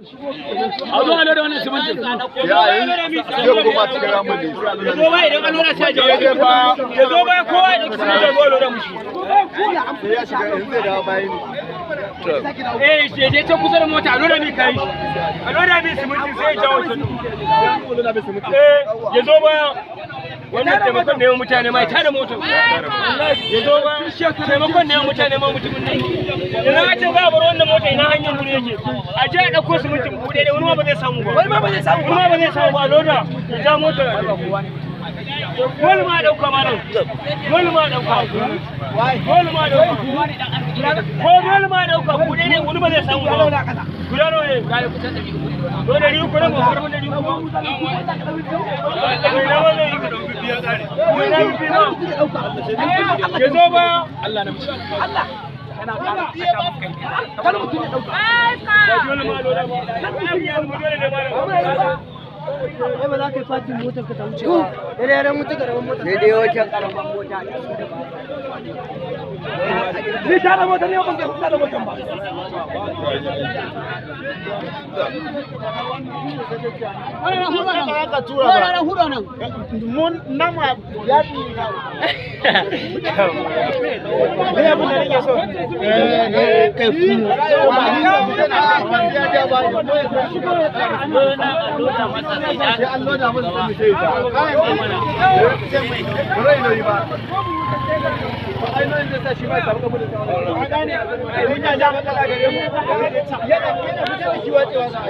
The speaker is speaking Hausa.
A zo a loda wannan simintin. Ya yi kuma cikin ramin ne. Ya zo baya idan an loda sai a jawo. Ya zo baya kowa ya ɗauki simintin zuwa loda mushi. Sai ya shiga yanzu zai dawo bayan ne. Eh, ya je can kusa da mota a loda mi kayan shi. A loda mi simintin sai ya jawo shi. Eh, ya zo baya. Wannan taimakon da yawan mutane ma ya tada motar. Ya zo baya. Taimakon da yawan mutane ma mutumin nan. Yanzu a ce za a bar wannan mota ina hanyar wuri yake. A je a ɗauko simintin buɗe ne wani ma ba zai samu ba. Wani ma ba zai samu ba. Wani ma ba zai samu ba a loda. Ya ja motar. Dole ma a ɗauka malam. Dole ma a ɗauka. Dole ma a ɗauka. Ko dole ma a ɗauka kuɗi ne wani ba zai samu ba. Guda nawa ne? To 300 ne ba karɓi 300. Mai nawa ne? Mai nawa ne? Ya zo ba. Allah na mushi. Allah. Kana ƙara saka musu kai. Ba dole ma a loda ba. Dole ne malam. Ai ba za ka yi fatin motar ka ta wuce ba. Dare yaren mutu karamin motar. Sai dai wancan karamin mota. Ni ta da motar ne ban ga ta da motar ba. Mun nama ya fi ne abin da nake so. Kai sai an loda masa sai sai ta. Ba zai nauyi ba. Ba ai nauyin zai sa shi ma ya samu kafin da sauran. Ka gane? Mun ya ja matsala gare mu. Yana fitar da shi watsewa za a yi.